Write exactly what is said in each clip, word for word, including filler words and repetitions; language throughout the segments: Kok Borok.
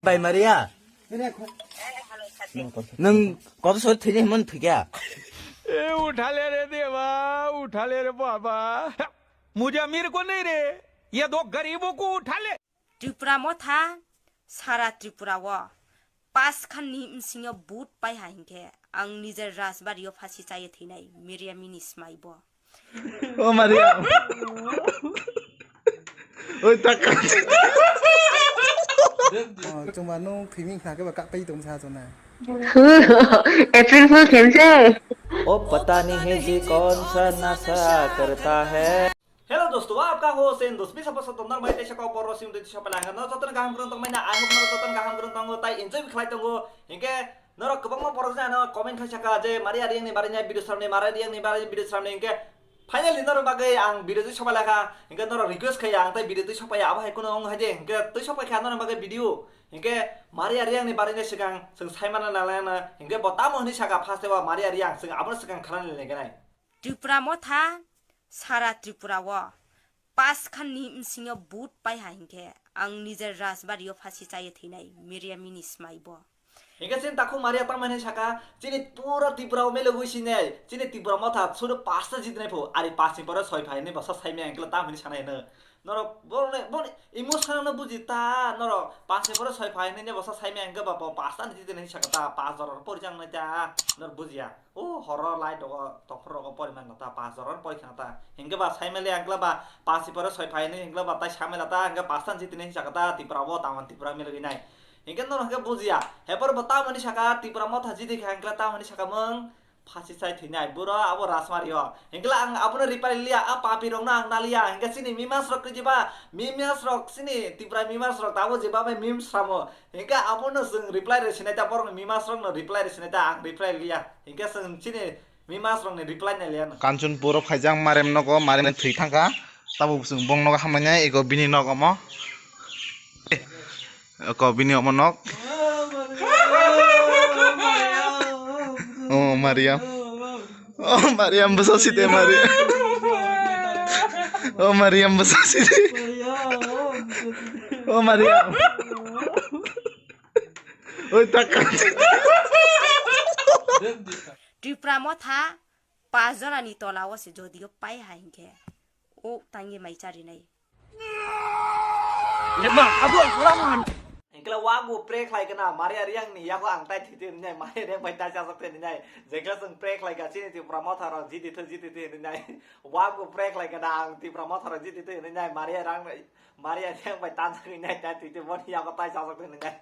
Pai Maria. Nwng koto sori thwini himon thwikya? ए उठा ले रे देवा, उठा ले रे बाबा। मुझे अमीर को नहीं रे, ये दो गरीबों को उठा ले। Tripura Motha, sara Tripura o pas khan ni bsing o vote pai ha hinkhe ang nijer rajbari o phasi chaiye thwinai Maria mini smai bo. O Maria. Oi, taka. Oh, chuma no phiming khna ke ba kak pai tong sa chona. April Fool khense. ओ पता नहीं है जी कौन सा नशा करता है। Hello दोस्तों, आपका हो सेन दोस्त भी सब सब तंदर माइते शका पर रोसिम दे शपा लांगा न जतन गाहम करन तंग माइना आंग न जतन गाहम करन तंग ताई enjoy भी खलाई तंगो। हिंके नरो कबंग म परस जानो comment खाई शका जे मारिया रियांग नि बारे न्याय video सामने मारिया रियांग नि बारे video सामने हिंके finally नरो बागे आंग video दे शपा लाखा। हिंके नरो request खाई आंग ताई video दे शपा या अब है कुनो अंग है जे हिंके दे शपा खा नरो बागे video। हिंके मारिया रियांग नि बारे न्याय सिगांग संग साइमाना नालायना हिंके बतामो हनी शका first वा मारिया रियांग संग आबन सिगांग खरान ले Ganai. Tripura Motha, sara Tripura o pas khan ni bsing o vote pai ha hinkhe ang nijer rajbari o phasi chaiye thwinai Maria mini smai bo. Hinkhe chini takhuk Maria tamani saka chini pura Tripura o mele gwi sinai chini Tripura Motha sudu pasta jitnai pho ari pas ni pore soi phai ni basa sai me angkla tamani sanai no. Norok boni, boni emotional no buji ta, norok pas ni pore soi phai ni basa sai me angkla ba pasta ni jitnai saka ta pas jora pori jang nai ta, norok bujiya. O horo light rogo, tophor rogo poriman no ta, pas jora pori khna ta. Hinkhe ba sai mele angkla ba pas ni pore soi phai ni angkla ba tai sai mela ta, hinkhe pasta ni jitnai saka ta, Tripura o tamani Tripura mele gwi nai. Hinkhe norok hinkhe bujiya. Hepor bo tamani saka Tripura Motha jiti kha angkla tamani saka mung. Phasi chai thwinai buro abo Rajmari o. Hinkhe ang abono reply liya, a papi rokno ang naliya. Hinkhe chini memes rok khe jeba, memes rok chini Tripura memes rok tabo jeba bai memes samo. Hinkhe abono chwng reply rw sinai ta, borokni memes rokno reply rw sinai ta, ang reply liya. Hinkhe chwng chini memes rokni reply nai liya no. Kanchanpur o phaijak marem nogo, marem thwi thangkha. Tabuk chwng bong nogo hamlainai, ego bini nok omo. Ko bini omo nok. Oh, Mariam. Oh, Mariam, bwsa side, Mariam. Oh, Mariam, bwsa side. Oh, Mariam. Oi, taka. Tripura Motha pas jora ni tola o se jodio pai ha hinkhe. O tangye mai charinai. Lema, abu ang kurang man. Engkla wagu pray khlai kana, Maria Riang ni yago ang tai thiti nai, Maria Riang bai tai chajak te nai. Jekla sung pray khlai ka chini Tipra Motha rok jiti thu jiti te nai. Wagu pray khlai kana ang Tipra Motha rok jiti te nai, Maria Riang, Maria Riang bai tan chak nai tai thiti boni yago tai chajak te nai.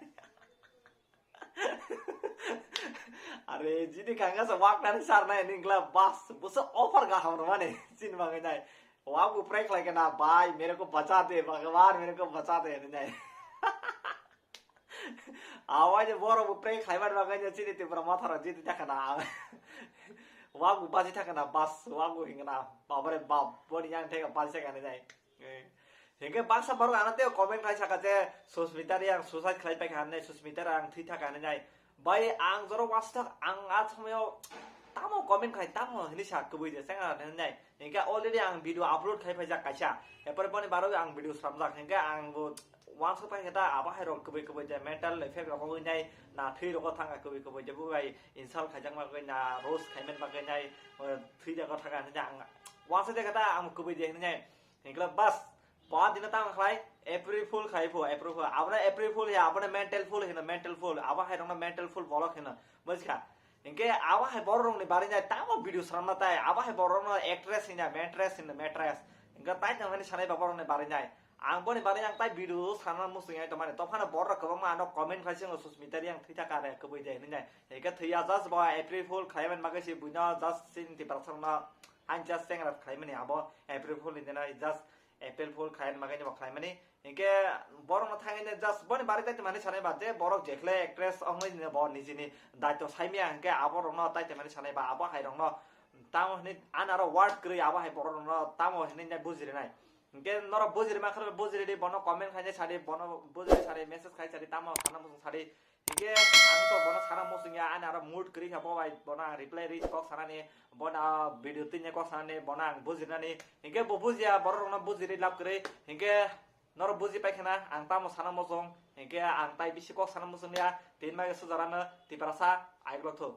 Are, jini kanga sa wak nani sar nai ningla bas, busa offer ga ham mane, chin mangai nai. Wak bu pray khlai kana, "Bhai, mere ko bacha de, Bhagwan, mere ko bacha de," nai. Awai je boro bu pray khlai ban mangai je chini Tipra Motha rok jiti jakana. Wak bu baji thakana, bas, wak bu hingana, babare bab, boni yang thega baji thakana nai. Eh, hingke baksa borok ano tei comment khai saka je Susmita Riang suicide khlai paikha hinwi, Susmita Riang thwi thaka hinwi nai. Bai ang joro wastok ang a somoyo tamo comment khai tamo hinwi sa kwbwi je sengha hinwi nai. Hingke already ang video upload khai phaijak kaisa. Hepore boni baroi ang video sramjak hingke ang bo wansuk paikha ta abo hai rok kwbwi kwbwi je mental effect rok wngwi nai na thwi rogo thangkha kwbwi kwbwi je bo bai insult khaijakma kwbwi na roast khaiman bagwi nai, eh, thwi jago thaka hinwi ang wansuk de kha ta ang kwbwi je hinwi nai. Hingkhe bas, pa dina tamo khlai, April Fool khai pho, April Fool. Abono April Fool ya, abono mental fool hino, mental fool. Abo hai rokno mental fool bolok hino, bujikha. Hingkhe abo hai borok rokni bari nai tamo video sramna tai, abo hai borok rokno actress hino, mentress hino, mattress. Hingkhe tai tongmani sanai ba borok rokni bari nai. Ang boni bari ang tai video sana musung ai tomani. Tophano borok rok kwbangma ano comment khai singo Susmita Riang thwi thaka re kwbwi de hinwi nai. Hingkhe thwiya just bo April Fool khlaiman bagwi se buino just sini tiprasa rokno. Ang just chengra khlaimani abo April Fool ni dina just April Fool khlai mani bagwi bo khlaimani. Hinkhe borokno thangwi just boni bari taitimani sanai ba je borok jekhle actress wngwi bo nijini daitw saimaya hinkhe abo rokno taitimani sanai ba abo hai rokno tamo hinwi ani aro word kwrwi abo hai borok rokno tamo hinwi bujiri nai. Hinkhe norok bujiri mankha bujiri di bono comment khainai sadi bono bujiri sadi message khai sadi tamo sana muchung sadi. Hinkhe ang to bono sana muchung ya, ani aro mood kwrwi kha bo bai, bono ang reply rwi kok sanani, bono video twi kok sanani, bono ang bujinani. Hinkhe bo bujiya, borok rokno bujirwi lab kwrwi. Hinkhe Norok buji paikha na ang tamo sana mojong, hinkhe ang tai bisi kok sana mojong ya, tini mai sujara no Tiprasa aiklok thung.